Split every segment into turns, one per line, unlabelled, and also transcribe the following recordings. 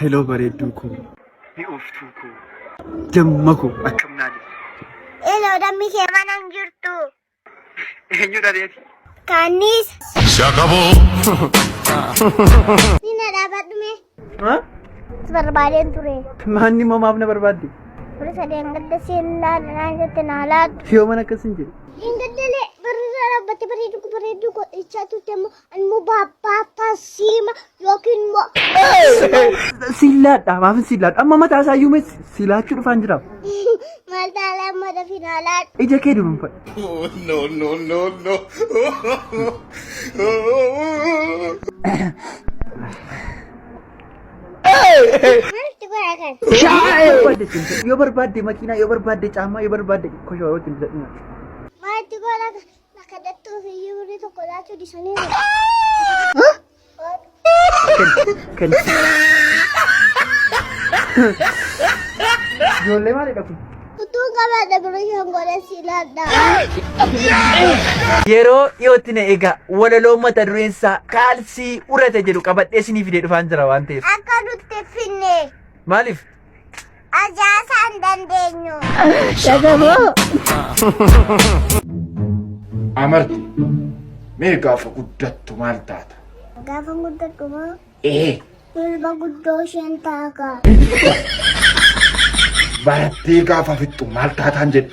Hello bareedduu koo. Mi'ooftuu koo. Damma koo akkam naa jirtu.
Hello dammi kee mana hin jirtu.
Eenyudha reeti?
Kaannis.
Se acabó.
Ni na dhaabadhu mee.
Ha?
Si barbaadeen ture.
Maanni immoo maaf na barbaadde?
Birri sadeen gadda siin laadha jette naa laadhu.
Yoo mana akkas hin jedhe.
Hin gaddalee birri irra dhaabbatte bareedduu koo bareedduu koo jechaa turte immoo ani immoo baabbaattaa siima yookiin immoo
Siin laadha maaf siin laadha amma mataa isaa iyyuu mee si laachuu dhufaan jira.
maal taalaa immoo dafii naa laadhu.
Ija kee dunuunfadhu.
Oh, no, no, no, no.
Maaltu godha kan?
Yoo barbaadde ittiin bitadhu. Yoo barbaadde makiinaa, yoo barbaadde caammaa, yoo barbaadde koshoroo ittiin bitadhu.
Maaltu godha kan? Bakka dattuuf iyyuu birrii tokko laachuu dhisanii.
Kenni. Ijoollee maalidha kun?
Utuun qabaadha birrii shan godhan si laadha.
Yeroo dhiyootti na egaa walaloo mata dureen isaa kaalsii urate jedhu qabadhee isinii fidee dhufaan jira waan ta'eef.
Akka nutti finne.
Maaliif?
Ajaasaa hin dandeenyu.
Amarti, mee gaafa guddattu maal taata?
Gaafa guddadhu moo
Ee,
ilma guddoo isheen taaka.
barattee gaafa fixxu maal taataan jedhe.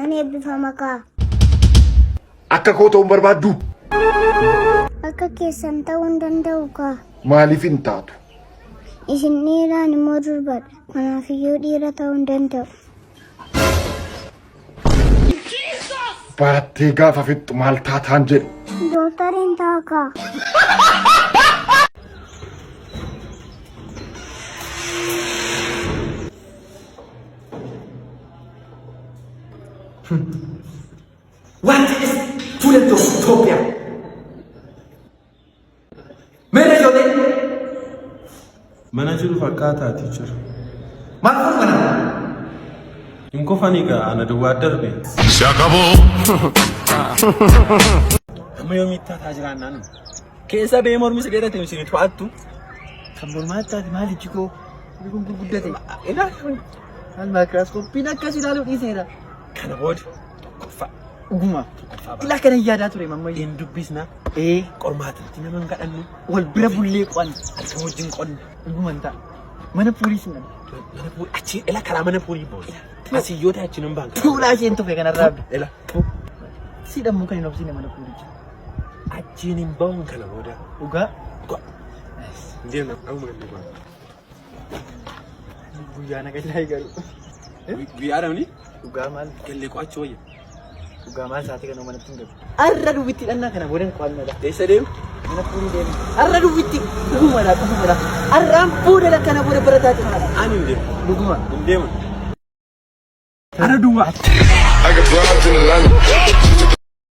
Nan eebbifama kaa.
Akka koo ta'uun barbaaddu?
Akka keessan ta'uu hin danda'u kaa.
Maaliif hin taatu?
Isin dhiiraan immoo durbadha. Kanaafiyyuu dhiira ta'uu hin danda'u.
Barattee gaafa fixxu maal taataan jedhe.
Doktariin ta'a kaa.
What is student of Ethiopia? Meerre ijoolleen?
Mana jiru fakkaataa teacher.
Maal kun mana?
Hin kofanii gaa ana duwwaa darbe.
Se acabó.
Amma yoomiitti taataa jiraannaan? Keessa bee mormi si dheerate isin to'attu.
Kan mormaa taate maali jikoo? Inni kun gurguddate. Maal maayikiraaskooppiin akkas ilaaluu dhiiseera.
Kana booda tokkoffaa.
Dhuguma. Ilaa kana yaadaa ture mammayyu.
Hin dubbisna.
Ee
Qormaatatti nama hin kadhannu.
wal bira bullee qo'anna.
Halkan wajjin qonna.
Dhuguma hin ta'a. Mana poolisiin dha.
Mana puulii achi ila karaa mana puulii booda. Asii yoo ta'e achi nan baan.
Tuulaa isheen tufe kanarraa abdi.
Ila
Si dhammoo kan hin obsine mana puulicha.
achiin hin bahuun kana booda.
Dhugaa.
Deema amma gallee baana.
Guyyaa na gallaa garuu.
Guyyaa dhabni
Dhugaa maal?
gallee qo'achuu wayya.
Dhugaa maal sa'aatii kana manatti hin galu. Arra duwwitti dhannaa kana boodan qo'annoodha.
Eessa deemu?
Mana fuulii deemu. Arra duwwitti dhugumadha dhugumadha. Arraan booda kana booda barataa cimaadha.
Ani hin deemu.
Dhuguma.
Hin deemu. Ara duwwaa.
I got broads in Atlanta.